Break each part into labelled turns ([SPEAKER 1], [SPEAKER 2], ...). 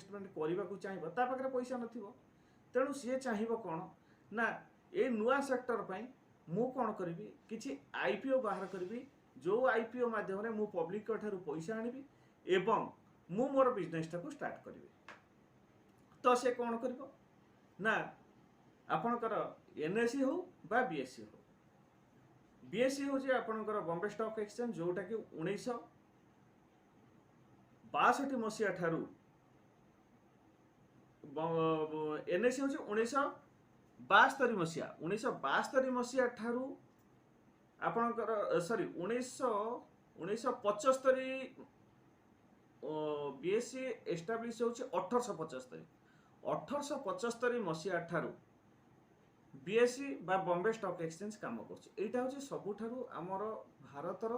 [SPEAKER 1] Investment କରିବାକୁ ଚାହିଁବ, ତା ପାଖରେ ପଇସା ନଥିବ। ତେଣୁ ସିଏ ଚାହିଁବ କ'ଣ ନା, ଏ ନୂଆ ସେକ୍ଟର ପାଇଁ ମୁଁ କ'ଣ କରିବି? କିଛି ଆଇପିଓ ବାହାର କରିବି, ଯେଉଁ ଆଇପିଓ ମାଧ୍ୟମରେ ମୁଁ ପବ୍ଲିକଙ୍କ ଠାରୁ ପଇସା ଆଣିବି ଏବଂ ମୁଁ ମୋର ବିଜନେସଟାକୁ ଷ୍ଟାର୍ଟ କରିବି। ତ ସେ କ'ଣ କରିବ ନା, ଆପଣଙ୍କର ଏନ୍ଏସ୍ଇ ହଉ ବା ବିଏସ୍ଇ ହଉ, ବିଏସ୍ଇ ହେଉଛି ଆପଣଙ୍କର ବମ୍ବେ ଷ୍ଟକ୍ ଏକ୍ସଚେଞ୍ଜ, ଯେଉଁଟାକି 1962 ମସିହା ଠାରୁ, ଏନ୍ଏସ୍ଇ ହେଉଛି 1972 ମସିହା, 1972 ମସିହା ଠାରୁ ଆପଣଙ୍କର, ସରି, 1975, ବିଏସ୍ଇ ଏଷ୍ଟାବ୍ଲିଶ ହେଉଛି 1875, 1875 ମସିହା ଠାରୁ ବିଏସ୍ଇ ବା ବମ୍ବେ ଷ୍ଟକ୍ ଏକ୍ସଚେଞ୍ଜ କାମ କରୁଛି। ଏଇଟା ହେଉଛି ସବୁଠାରୁ ଆମର ଭାରତର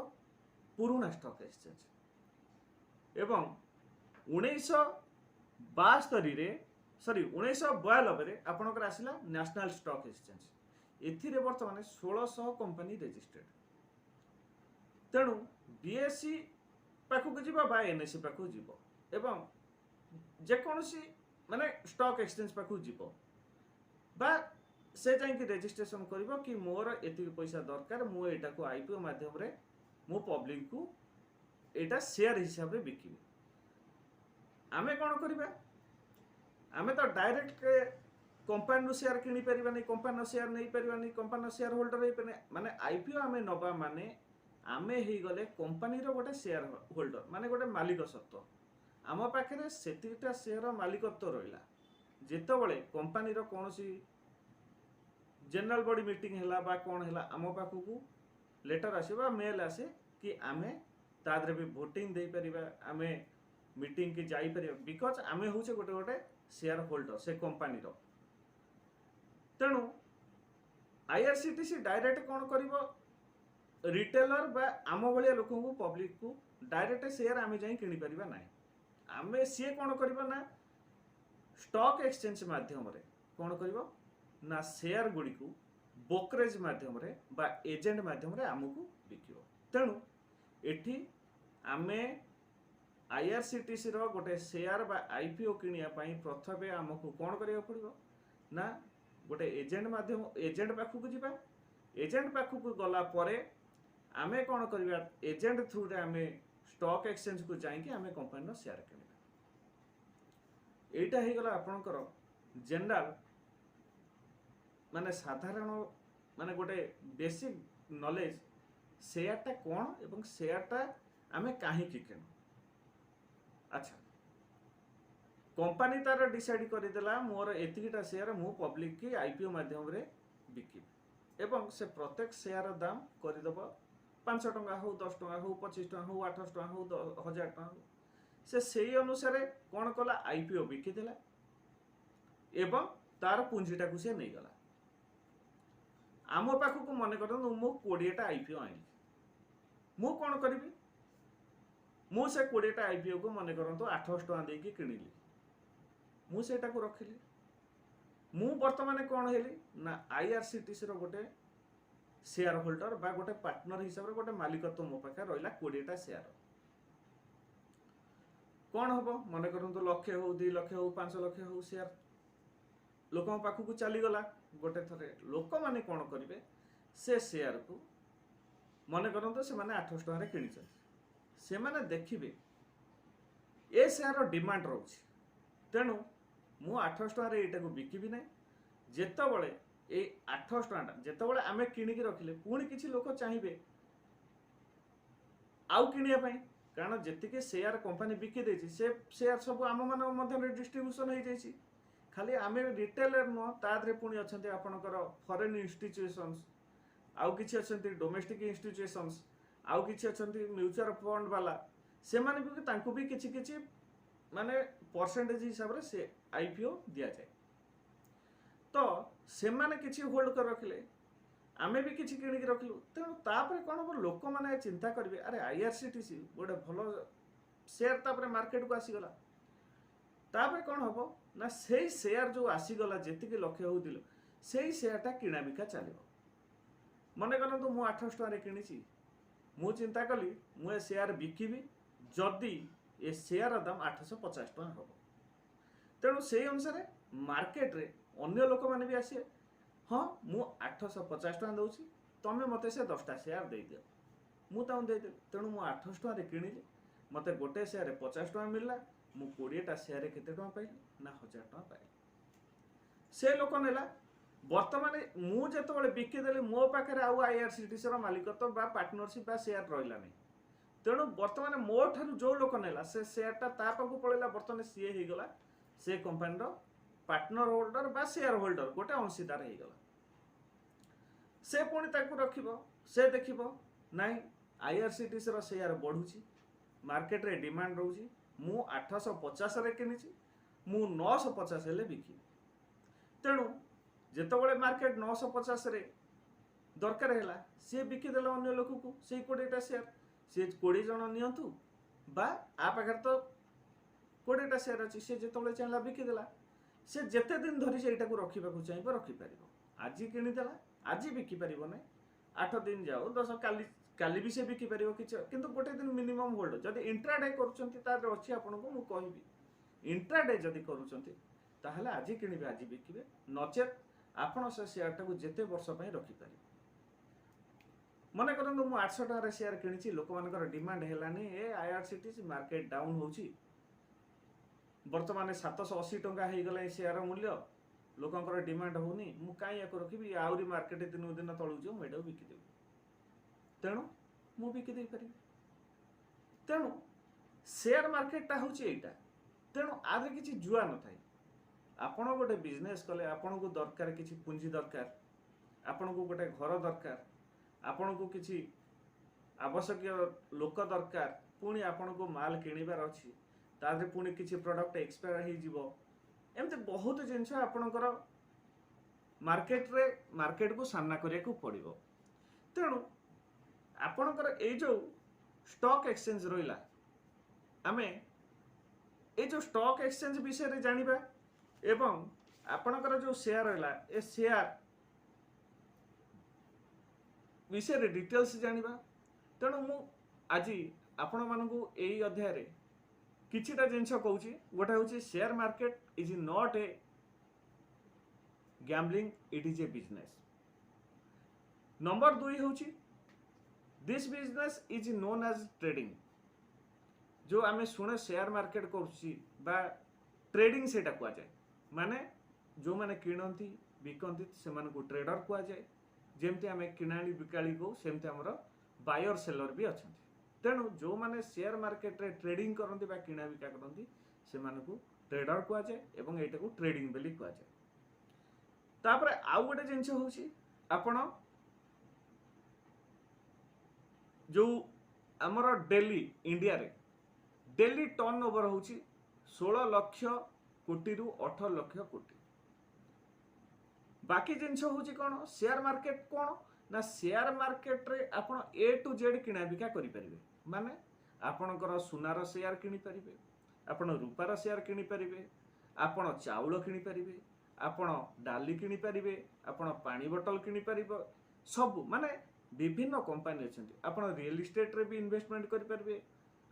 [SPEAKER 1] ପୁରୁଣା ଷ୍ଟକ୍ ଏକ୍ସଚେଞ୍ଜ। ଏବଂ 1972ରେ, ସରି, 1992ରେ ଆପଣଙ୍କର ଆସିଲା ନ୍ୟାସନାଲ ଷ୍ଟକ୍ ଏକ୍ସଚେଞ୍ଜ। ଏଥିରେ ବର୍ତ୍ତମାନ 1600 କମ୍ପାନୀ ରେଜିଷ୍ଟର୍ଡ। ତେଣୁ ବିଏସ୍ଇ ପାଖକୁ ଯିବ ବା ଏନ୍ଏସ୍ଇ ପାଖକୁ ଯିବ ଏବଂ ଯେକୌଣସି ମାନେ ଷ୍ଟକ୍ ଏକ୍ସଚେଞ୍ଜ ପାଖକୁ ଯିବ ବା ସେ ଯାଇକି ରେଜିଷ୍ଟ୍ରେସନ କରିବ କି ମୋର ଏତିକି ପଇସା ଦରକାର, ମୁଁ ଏଇଟାକୁ ଆଇପିଓ ମାଧ୍ୟମରେ ମୁଁ ପବ୍ଲିକକୁ ଏଇଟା ସେୟାର ହିସାବରେ ବିକିବି। ଆମେ କ'ଣ କରିବା? ଆମେ ତ ଡାଇରେକ୍ଟ କମ୍ପାନୀରୁ ସେୟାର କିଣିପାରିବାନି, କମ୍ପାନୀର ସେୟାର ନେଇପାରିବାନି, କମ୍ପାନୀର ସେୟାର ହୋଲ୍ଡର ହେଇପାରିବାନି। ମାନେ ଆଇପିଓ ଆମେ ନେବା ମାନେ ଆମେ ହେଇଗଲେ କମ୍ପାନୀର ଗୋଟେ ସେୟାର ହୋଲ୍ଡର, ମାନେ ଗୋଟେ ମାଲିକ ସତ୍ତ୍ୱ। ଆମ ପାଖରେ ସେତିକିଟା ସେୟାର ମାଲିକତ୍ୱ ରହିଲା। ଯେତେବେଳେ କମ୍ପାନୀର କୌଣସି ଜେନେରାଲ ବଡି ମିଟିଂ ହେଲା ବା କ'ଣ ହେଲା, ଆମ ପାଖକୁ ଲେଟର ଆସିବ ବା ମେଲ୍ ଆସେ କି ଆମେ ତା ଦେହରେ ବି ଭୋଟିଂ ଦେଇପାରିବା, ଆମେ ମିଟିଂକି ଯାଇପାରିବା, because ଆମେ ହେଉଛେ ଗୋଟେ ଗୋଟେ ସେୟାର ହୋଲ୍ଡର ସେ କମ୍ପାନୀର। ତେଣୁ ଆଇଆରସିଟିସି ଡାଇରେକ୍ଟ କ'ଣ କରିବ? ରିଟେଲର ବା ଆମ ଭଳିଆ ଲୋକଙ୍କୁ, ପବ୍ଲିକକୁ ଡାଇରେକ୍ଟ ସେୟାର ଆମେ ଯାଇ କିଣିପାରିବା ନାହିଁ। ଆମେ ସିଏ କ'ଣ କରିବ ନା, ଷ୍ଟକ୍ ଏକ୍ସଚେଞ୍ଜ ମାଧ୍ୟମରେ କ'ଣ କରିବ ନା, ସେୟାର ଗୁଡ଼ିକୁ ବ୍ରୋକରେଜ ମାଧ୍ୟମରେ ବା ଏଜେଣ୍ଟ ମାଧ୍ୟମରେ ଆମକୁ ବିକିବ। ତେଣୁ ଏଠି ଆମେ ଆଇଆରସିଟିସିର ଗୋଟେ ସେୟାର ବା ଆଇପିଓ କିଣିବା ପାଇଁ ପ୍ରଥମେ ଆମକୁ କ'ଣ କରିବାକୁ ପଡ଼ିବ ନା, ଗୋଟେ ଏଜେଣ୍ଟ ମାଧ୍ୟମ, ଏଜେଣ୍ଟ ପାଖକୁ ଯିବା। ଏଜେଣ୍ଟ ପାଖକୁ ଗଲା ପରେ ଆମେ କ'ଣ କରିବା? ଏଜେଣ୍ଟ ଥ୍ରୁରେ ଆମେ ଷ୍ଟକ୍ ଏକ୍ସଚେଞ୍ଜକୁ ଯାଇକି ଆମେ କମ୍ପାନୀର ସେୟାର କିଣିବା। ଏଇଟା ହେଇଗଲା ଆପଣଙ୍କର ଜେନେରାଲ, ମାନେ ସାଧାରଣ, ମାନେ ଗୋଟେ ବେସିକ୍ ନଲେଜ, ସେୟାରଟା କ'ଣ ଏବଂ ସେୟାରଟା ଆମେ କାହିଁକି କିଣୁ। ଆଚ୍ଛା, କମ୍ପାନୀ ତାର ଡିସାଇଡ୍ କରିଦେଲା, ମୋର ଏତିକିଟା ସେୟାର ମୁଁ ପବ୍ଲିକ କି ଆଇପିଓ ମାଧ୍ୟମରେ ବିକିବି ଏବଂ ସେ ପ୍ରତ୍ୟେକ ସେୟାର ଦାମ କରିଦେବ 5 ଟଙ୍କା ହଉ, 10 ଟଙ୍କା ହଉ, 25 ଟଙ୍କା ହଉ, 800 ଟଙ୍କା ହଉ, 1000 ଟଙ୍କା ହଉ। ସେ ସେଇ ଅନୁସାରେ କ'ଣ କଲା? ଆଇପିଓ ବିକିଦେଲା ଏବଂ ତାର ପୁଞ୍ଜିଟାକୁ ସେ ନେଇଗଲା। ଆମ ପାଖକୁ ମନେ କରନ୍ତୁ ମୁଁ 20ଟା ଆଇପିଓ ଆଣିଲି। ମୁଁ କ'ଣ କରିବି? ମୁଁ ସେ 20ଟା ଆଇପିଓକୁ ମନେ କରନ୍ତୁ 800 ଟଙ୍କା ଦେଇକି କିଣିଲି। ମୁଁ ସେଇଟାକୁ ରଖିଲି। ମୁଁ ବର୍ତ୍ତମାନ କ'ଣ ହେଲି ନା, ଆଇଆରସିଟିସିର ଗୋଟେ ସେୟାର ହୋଲ୍ଡର ବା ଗୋଟେ ପାର୍ଟନର ହିସାବରେ ଗୋଟେ ମାଲିକତ୍ୱ ମୋ ପାଖରେ ରହିଲା 20ଟା ସେୟାର। କ'ଣ ହବ? ମନେ କରନ୍ତୁ ଲକ୍ଷେ ହଉ, 2 ଲକ୍ଷ ହଉ, 5 ଲକ୍ଷ ହଉ, ସେୟାର ଲୋକଙ୍କ ପାଖକୁ ଚାଲିଗଲା ଗୋଟେ ଥରେ। ଲୋକମାନେ କ'ଣ କରିବେ? ସେ ସେୟାରକୁ ମନେ କରନ୍ତୁ ସେମାନେ 800 ଟଙ୍କାରେ କିଣିଛନ୍ତି। ସେମାନେ ଦେଖିବେ ଏ ସେୟାର ଡିମାଣ୍ଡ ରହୁଛି, ତେଣୁ ମୁଁ 800 ଟଙ୍କାରେ ଏଇଟାକୁ ବିକିବି ନାହିଁ। ଯେତେବେଳେ ଏଇ 800 ଟଙ୍କାଟା, ଯେତେବେଳେ ଆମେ କିଣିକି ରଖିଲେ, ପୁଣି କିଛି ଲୋକ ଚାହିଁବେ ଆଉ କିଣିବା ପାଇଁ, କାରଣ ଯେତିକି ସେୟାର କମ୍ପାନୀ ବିକି ଦେଇଛି, ସେ ସେୟାର ସବୁ ଆମମାନଙ୍କ ମଧ୍ୟରେ ଡିଷ୍ଟ୍ରିବ୍ୟୁସନ ହେଇଯାଇଛି। ଖାଲି ଆମେ ରିଟେଲର ନୁହଁ, ତା ଦେହରେ ପୁଣି ଅଛନ୍ତି ଆପଣଙ୍କର ଫରେନ୍ ଇନଷ୍ଟିଚ୍ୟୁସନ୍ସ, ଆଉ କିଛି ଅଛନ୍ତି ଡୋମେଷ୍ଟିକ୍ ଇନଷ୍ଟିଚ୍ୟୁସନ୍ସ, ଆଉ କିଛି ଅଛନ୍ତି ମ୍ୟୁଚୁଆଲ ଫଣ୍ଡ ବାଲା। ସେମାନେ ବି, ତାଙ୍କୁ ବି କିଛି କିଛି ମାନେ ପରସେଣ୍ଟେଜ ହିସାବରେ ସେ ଆଇପିଓ ଦିଆଯାଏ। ତ ସେମାନେ କିଛି ହୋଲ୍ଡ କରି ରଖିଲେ, ଆମେ ବି କିଛି କିଣିକି ରଖିଲୁ। ତେଣୁ ତାପରେ କ'ଣ ହବ? ଲୋକମାନେ ଚିନ୍ତା କରିବେ, ଆରେ, ଆଇଆରସିଟିସି ଗୋଟେ ଭଲ ସେୟାର ତାପରେ ମାର୍କେଟକୁ ଆସିଗଲା। ତାପରେ କ'ଣ ହବ ନା, ସେଇ ସେୟାର ଯେଉଁ ଆସିଗଲା, ଯେତିକି ଲକ୍ଷ ହଉ ଦିଲ, ସେଇ ସେୟାରଟା କିଣା ବିକା ଚାଲିବ। ମନେ କରନ୍ତୁ ମୁଁ 800 ଟଙ୍କାରେ କିଣିଛି। ମୁଁ ଚିନ୍ତା କଲି ମୁଁ ଏ ସେୟାର ବିକିବି ଯଦି ଏ ସେୟାର ଦାମ 850 ଟଙ୍କା ହବ। ତେଣୁ ସେଇ ଅନୁସାରେ ମାର୍କେଟରେ ଅନ୍ୟ ଲୋକମାନେ ବି ଆସିବେ, ହଁ ମୁଁ 850 ଟଙ୍କା ଦେଉଛି, ତମେ ମୋତେ ସେ 10ଟା ସେୟାର ଦେଇଦିଅ। ମୁଁ ତାଙ୍କୁ ଦେଇଦେଲି। ତେଣୁ ମୁଁ 800 ଟଙ୍କାରେ କିଣିଲି, ମୋତେ ଗୋଟେ ସେୟାରରେ 50 ଟଙ୍କା ମିଳିଲା। ମୁଁ 20ଟା ସେୟାରରେ କେତେ ଟଙ୍କା ପାଇଲି ନା 1000 ଟଙ୍କା ପାଇଲି। ସେ ଲୋକ ନେଲା। ବର୍ତ୍ତମାନ ମୁଁ ଯେତେବେଳେ ବିକିଦେଲି, ମୋ ପାଖରେ ଆଉ ଆଇଆରସିଟିସିର ମାଲିକତ୍ୱ ବା ପାର୍ଟନରସିପ୍ ବା ସେୟାର ରହିଲା ନାହିଁ। ତେଣୁ ବର୍ତ୍ତମାନ ମୋ ଠାରୁ ଯେଉଁ ଲୋକ ନେଲା, ସେ ସେୟାରଟା ତା ପାଖକୁ ପଳେଇଲା। ବର୍ତ୍ତମାନ ସିଏ ହେଇଗଲା ସେ କମ୍ପାନୀର ପାର୍ଟନର ହୋଲ୍ଡର ବା ସେୟାର ହୋଲ୍ଡର, ଗୋଟେ ଅଂଶୀଦାର ହେଇଗଲା। ସେ ପୁଣି ତାକୁ ରଖିବ। ସେ ଦେଖିବ, ନାଇଁ, ଆଇଆରସିଟିସିର ସେୟାର ବଢ଼ୁଛି, ମାର୍କେଟରେ ଡିମାଣ୍ଡ ରହୁଛି, ମୁଁ 850ରେ କିଣିଛି, ମୁଁ 950 ହେଲେ ବିକିବି। ତେଣୁ ଯେତେବେଳେ ମାର୍କେଟ 950ରେ ଦରକାର ହେଲା, ସିଏ ବିକିଦେଲା ଅନ୍ୟ ଲୋକକୁ ସେଇ 20ଟା ସେୟାର। ସିଏ 20 ଜଣ ନିଅନ୍ତୁ ବା ଆ ପାଖରେ ତ 20ଟା ସେୟାର ଅଛି। ସେ ଯେତେବେଳେ ଚାହିଁଲା ବିକିଦେଲା। ସେ ଯେତେ ଦିନ ଧରି ସେଇଟାକୁ ରଖିବାକୁ ଚାହିଁବ ରଖିପାରିବ। ଆଜି କିଣିଦେଲା, ଆଜି ବିକିପାରିବ ନାହିଁ। 8 ଦିନ ଯାଉ, 10, କାଲି କାଲି ବି ସେ ବିକିପାରିବ କିଛି, କିନ୍ତୁ ଗୋଟେ ଦିନ ମିନିମମ୍ ହୋଲ୍ଡ। ଯଦି ଇଣ୍ଟ୍ରାଡେ କରୁଛନ୍ତି ତାର ଅଛି, ଆପଣଙ୍କୁ ମୁଁ କହିବି। ଇଣ୍ଟ୍ରାଡେ ଯଦି କରୁଛନ୍ତି ତାହେଲେ ଆଜି କିଣିବେ, ଆଜି ବିକିବେ। ନଚେତ୍ ଆପଣ ସେ ସେୟାରଟାକୁ ଯେତେ ବର୍ଷ ପାଇଁ ରଖିପାରିବେ। ମନେ କରନ୍ତୁ ମୁଁ 800 ଟଙ୍କାରେ ସେୟାର କିଣିଛି, ଲୋକମାନଙ୍କର ଡିମାଣ୍ଡ ହେଲାନି, ଏ ଆଇଆରସିଟିସି ମାର୍କେଟ ଡାଉନ୍ ହେଉଛି, ବର୍ତ୍ତମାନ 780 ଟଙ୍କା ହେଇଗଲାଣି ସେୟାର ମୂଲ୍ୟ, ଲୋକଙ୍କର ଡିମାଣ୍ଡ ହେଉନି, ମୁଁ କାହିଁ ୟାକୁ ରଖିବି? ଆହୁରି ମାର୍କେଟ ଦିନକୁ ଦିନ ତଳକୁ ଯିବ, ମୁଁ ଏଇଟାକୁ ବିକିଦେବି। ତେଣୁ ମୁଁ ବିକି ଦେଇପାରିବି। ତେଣୁ ସେୟାର ମାର୍କେଟଟା ହେଉଛି ଏଇଟା। ତେଣୁ ଆରେ କିଛି ଜୁଆ ନଥାଏ। ଆପଣ ଗୋଟେ ବିଜନେସ୍ କଲେ ଆପଣଙ୍କୁ ଦରକାର କିଛି ପୁଞ୍ଜି ଦରକାର, ଆପଣଙ୍କୁ ଗୋଟେ ଘର ଦରକାର, ଆପଣଙ୍କୁ କିଛି ଆବଶ୍ୟକୀୟ ଲୋକ ଦରକାର, ପୁଣି ଆପଣଙ୍କୁ ମାଲ କିଣିବାର ଅଛି, ତା ଦେହରେ ପୁଣି କିଛି ପ୍ରଡକ୍ଟ ଏକ୍ସପାୟାର ହେଇଯିବ। ଏମିତି ବହୁତ ଜିନିଷ ଆପଣଙ୍କର ମାର୍କେଟରେ ମାର୍କେଟକୁ ସାମ୍ନା କରିବାକୁ ପଡ଼ିବ। ତେଣୁ ଆପଣଙ୍କର ଏଇ ଯେଉଁ ଷ୍ଟକ୍ ଏକ୍ସଚେଞ୍ଜ ରହିଲା, ଆମେ ଏଇ ଯେଉଁ ଷ୍ଟକ୍ ଏକ୍ସଚେଞ୍ଜ ବିଷୟରେ ଜାଣିବା ଏବଂ ଆପଣଙ୍କର ଯେଉଁ ସେୟାର ରହିଲା, ଏ ସେୟାର ବିଷୟରେ ଡିଟେଲ୍ସ ଜାଣିବା। ତେଣୁ ମୁଁ ଆଜି ଆପଣମାନଙ୍କୁ ଏଇ ଅଧ୍ୟାୟରେ କିଛିଟା ଜିନିଷ କହୁଛି। ଗୋଟେ ହେଉଛି, share market is not a gambling, it is a business. Number 2 ହେଉଛି, this business is known as trading. ଯେଉଁ ଆମେ ଶୁଣେ ସେୟାର ମାର୍କେଟ କରୁଛି ବା ଟ୍ରେଡିଂ, ସେଇଟା କୁହାଯାଏ। ମାନେ ଯେଉଁମାନେ କିଣନ୍ତି ବିକନ୍ତି ସେମାନଙ୍କୁ ଟ୍ରେଡର କୁହାଯାଏ। ଯେମିତି ଆମେ କିଣାଳି ବିକାଳି କହୁ, ସେମିତି ଆମର ବାୟର ସେଲର ବି ଅଛନ୍ତି। ତେଣୁ ଯେଉଁମାନେ ସେୟାର ମାର୍କେଟରେ ଟ୍ରେଡିଂ କରନ୍ତି ବା କିଣା ବିକା କରନ୍ତି, ସେମାନଙ୍କୁ ଟ୍ରେଡର କୁହାଯାଏ ଏବଂ ଏଇଟାକୁ ଟ୍ରେଡିଂ ବୋଲି କୁହାଯାଏ। ତାପରେ ଆଉ ଗୋଟେ ଜିନିଷ ହେଉଛି, ଆପଣ ଯେଉଁ ଆମର ଡେଲି ଇଣ୍ଡିଆରେ ଡେଲି ଟର୍ନ ଓଭର ହେଉଛି 16 ଲକ୍ଷ କୋଟିରୁ 18 ଲକ୍ଷ କୋଟି। ବାକି ଜିନିଷ ହେଉଛି କ'ଣ? ସେୟାର ମାର୍କେଟ କ'ଣ ନା ସେୟାର ମାର୍କେଟରେ ଆପଣ ଏ ଟୁ ଜେଡ୍ କିଣାବିକା କରିପାରିବେ। ମାନେ ଆପଣଙ୍କର ସୁନାର ସେୟାର କିଣିପାରିବେ, ଆପଣ ରୂପାର ସେୟାର କିଣିପାରିବେ, ଆପଣ ଚାଉଳ କିଣିପାରିବେ, ଆପଣ ଡାଲି କିଣିପାରିବେ, ଆପଣ ପାଣି ବୋଟଲ କିଣିପାରିବେ, ସବୁ। ମାନେ ବିଭିନ୍ନ କମ୍ପାନୀ ଅଛନ୍ତି। ଆପଣ ରିଏଲ ଇଷ୍ଟେଟ୍ରେ ବି ଇନଭେଷ୍ଟମେଣ୍ଟ କରିପାରିବେ।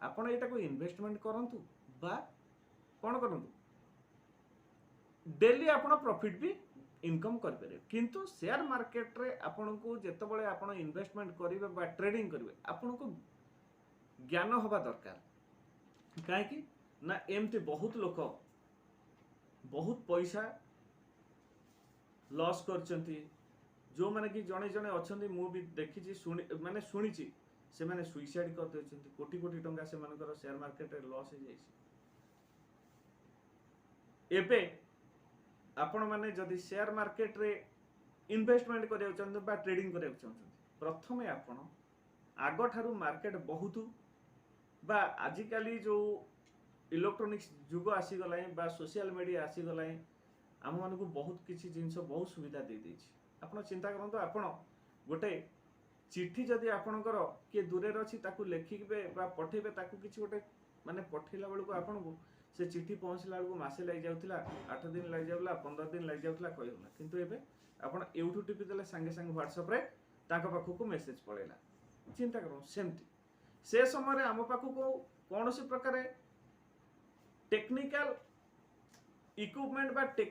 [SPEAKER 1] ଆପଣ ଏଇଟାକୁ ଇନଭେଷ୍ଟମେଣ୍ଟ କରନ୍ତୁ ବା କ'ଣ କରନ୍ତୁ, ଡେଲି ଆପଣ ପ୍ରଫିଟ୍ ବି ଇନକମ୍ କରିପାରିବେ। କିନ୍ତୁ ସେୟାର ମାର୍କେଟରେ ଆପଣଙ୍କୁ ଯେତେବେଳେ ଆପଣ ଇନଭେଷ୍ଟମେଣ୍ଟ କରିବେ ବା ଟ୍ରେଡିଂ କରିବେ, ଆପଣଙ୍କୁ ଜ୍ଞାନ ହେବା ଦରକାର। କାହିଁକି ନା ଏମିତି ବହୁତ ଲୋକ ବହୁତ ପଇସା ଲସ୍ କରିଛନ୍ତି, ଯେଉଁମାନେ କି ଜଣେ ଜଣେ ଅଛନ୍ତି, ମୁଁ ବି ଦେଖିଛି, ଶୁଣି ମାନେ ଶୁଣିଛି, ସେମାନେ ସୁଇସାଇଡ୍ କରିଦେଉଛନ୍ତି। କୋଟି କୋଟି ଟଙ୍କା ସେମାନଙ୍କର ସେୟାର ମାର୍କେଟରେ ଲସ୍ ହେଇଯାଇଛି। ଏବେ ଆପଣମାନେ ଯଦି ସେୟାର ମାର୍କେଟରେ ଇନଭେଷ୍ଟମେଣ୍ଟ କରିବାକୁ ଚାହୁଁଛନ୍ତି ବା ଟ୍ରେଡିଂ କରିବାକୁ ଚାହୁଁଛନ୍ତି, ପ୍ରଥମେ ଆପଣ ଆଗଠାରୁ ମାର୍କେଟ ବହୁତ ବା ଆଜିକାଲି ଯେଉଁ ଇଲେକ୍ଟ୍ରୋନିକ୍ସ ଯୁଗ ଆସିଗଲାଣି ବା ସୋସିଆଲ ମିଡ଼ିଆ ଆସିଗଲାଣି, ଆମମାନଙ୍କୁ ବହୁତ କିଛି ଜିନିଷ ବହୁତ ସୁବିଧା ଦେଇଦେଇଛି। ଆପଣ ଚିନ୍ତା କରନ୍ତୁ, ଆପଣ ଗୋଟେ ଚିଠି ଯଦି ଆପଣଙ୍କର କିଏ ଦୂରରେ ଅଛି, ତାକୁ ଲେଖିବେ ବା ପଠେଇବେ, ତାକୁ କିଛି ଗୋଟେ ମାନେ ପଠେଇଲା ବେଳକୁ ଆପଣଙ୍କୁ ସେ ଚିଠି ପହଞ୍ଚିଲା ବେଳକୁ ମାସେ ଲାଗିଯାଉଥିଲା, 8 ଦିନ ଲାଗିଯାଉଥିଲା, 15 ଦିନ ଲାଗିଯାଉଥିଲା, କହିହେଉଥିଲା। କିନ୍ତୁ ଏବେ ଆପଣ ଏଇଠୁ ଟିପି ଦେଲେ, ସାଙ୍ଗେ ସାଙ୍ଗେ ହ୍ୱାଟ୍ସଆପ୍ରେ ତାଙ୍କ ପାଖକୁ ମେସେଜ ପଳେଇଲା। ଚିନ୍ତା କରନ୍ତୁ, ସେମିତି ସେ ସମୟରେ ଆମ ପାଖକୁ କୌଣସି ପ୍ରକାର ଟେକ୍ନିକାଲ ଇକ୍ୱିପମେଣ୍ଟ ବା